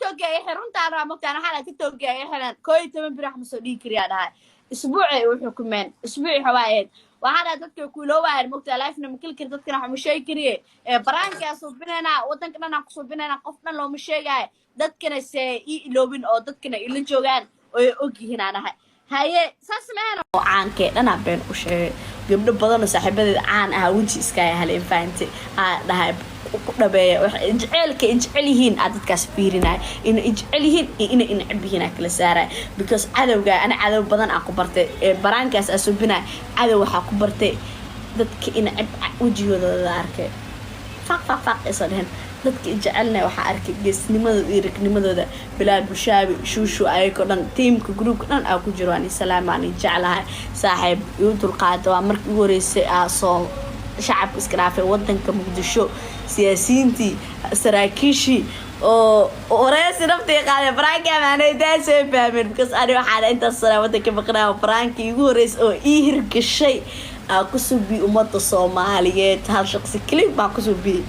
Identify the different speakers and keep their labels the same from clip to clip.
Speaker 1: TikTok ay xiruntaan raa mogtaan. Waxaa dhahay TikTok ay xiran 11 beri, wax ma soo dhigi kariyaa dhahay. Isbuucay u xukumeen, isbuuci xawaa ahayd. Waxaa dhahay dadka kuiloowaayeen mogtaa, live-na ma keli kari, dadkana wax ma sheegi kariye. Ee prank-kaa suubinaynaa, waddanka dhan aan ku suubinaynaa, qof dhan looma sheegaayo, dadkana se ii iloobin oo dadkana ila joogaan oo ay og yihiin aan dhahay. Haye, saas maahan oo caankee dhanaa been u sheegay. Gabdho badan oo saaxiibadeeda caan ahaa weji iskaya haleen, fahantay? Aa dhahay ku dhabeeya waxay jeceelka ay jecel yihiin, aa dadkaas fiirinaya inay jecel yihiin iyo inay neceb yihiin aa kala saaraya, because cadowga ana cadow badan aa ku bartay ee prank-kaas aa subinaya. Cadow waxaa ku bartay dadka inaceb wejigoodooda arkay, faq faq faq aysan dhehen. Dadka jecelna waxaa arkay geesnimadooda iyo ragnimadooda. Bilaal Bushaabi, Shuushu, ayagoo dhan, team-ka group-ka dhan aa ku jiro, waan salaam, waan jeclahay. Saaxiib, igu dulqaata. Waa markii ugu horeysay aa soo shacabka iska dhaafay wadanka Muqdisho, siyaasiyiintii, saraakiishii oo wareysi naftii qaaday prank-ka maanaydaasoo fahmeen, because ani waxaan intaas sanaa wadanka maqnaa. Prank-kii igu horeysay oo ii hirgashay aa ku subiyey ummadda Soomaaliyeed, hal shaqsi kelib baa ku subiyey.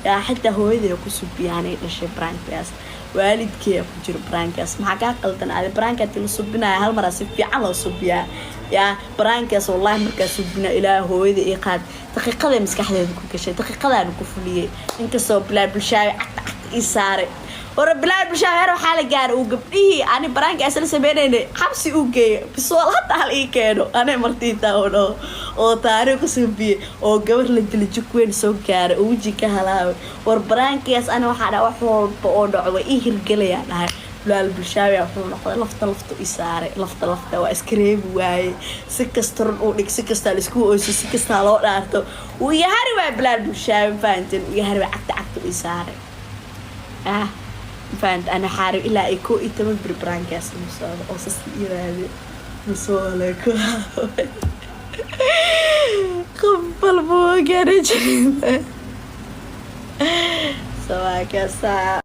Speaker 1: Yaa xitaa hooyaday ku subiyey, anay dhashay prank-kaas, waalidkeeya ku jiro prank-kaas. Maxaa kaa qaldan adi? Prank-ka hadii la subinaya, hal maraa si fiican loo subiyaa. Yaa prank-kaas wallahi markaa subina, ilaa hooyada ii qaad, daqiiqaday maskaxdeeda ku gashay, daqiiqadaana ku fuliyey, inkastoo Bilaal Bulshaawi cagta cagta ii saaray. Hore Bilaal Bulshaawi heer waxaa la gaaray uu gabdhihii ani prank-ka isla sameynaynay xabsi uu geeyo, bisool hadda hal ii keeno anay martiintaa oo dhaho oo taariikh ku subiyey oo gabar la dila, jug weyn soo gaaray oo weji ka halaabay. War prank-kaas ani waxaa dhaha wax walba oo dhaco waa ii hirgelayaa dhahay. Bilaal Bulshaawi wuxuu noqday lafta lafta i saaray, lafta lafta waa iska reebi waaye. Si kasta run uu dhig, si kastaa laisku oyso, si kastaa loo dhaarto, wuu iga hari waaya Bilaal Bulshaawi, fahanteen? Wuu iga hari waaya, cagta cagta i saaray. Ah, fahant? Ana xaari ilaa ay 11 beri prank-kaas igu socdo oo sas yiraahde masoole ku qof walba waa gaari jirin. So waa kaasaa.